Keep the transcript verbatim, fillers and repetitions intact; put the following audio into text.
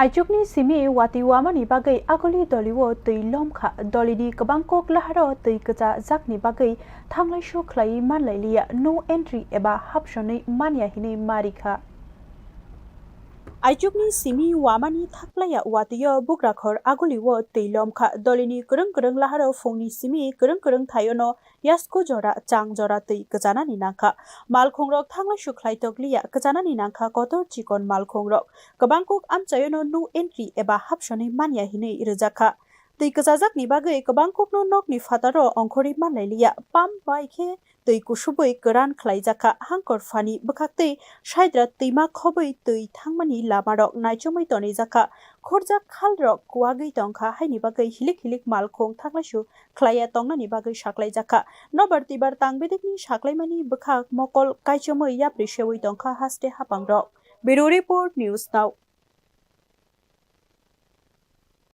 Aichukni simi watwi wamani bagwi aguli dolio twi lomkha, dolini kwbang kok laharo twi kwchajakni bagwi thanglaisu khlaiwi manlailiya, no entry eba hapsonwi manya hinwi marikha. Aichukni simi wamani thaklaiya watwio bugrakhor agulio twi lomkha, dolini kwrwng kwrwng laharo phungni simi kwrwng kwrwng thaiono yasku jora, chang jora twi kwchanani nangkha. Malkhungrok thanglaisu khlai tokliya, kwchanani nangkha kotor chikon malkhungrok. Kwbang kok amchaiono no entry eba hapsonwi manya hinwi rwjakha. Twi kwchajakni bagwi kwbang kokno nokni phataro ongkhorwi manlailiya. Pump bai khe twi kusubwi kwran khlaijakha. Hangkor phani bwkhaktwi saidra twima khobwi twi thangmani lamarok naichomwi tonijakha. Khorjak khalrok kuwagwi tongkha, haini bagwi hilik hilik malkhung thanglaisu khlaiya tongnani bagwi saklaijakha. Nobar twibar tangbedekni saklaimani bwkhak mokol kaichomwi yapri sewi tongkha haste hapangrok. Bureau Report, News Now.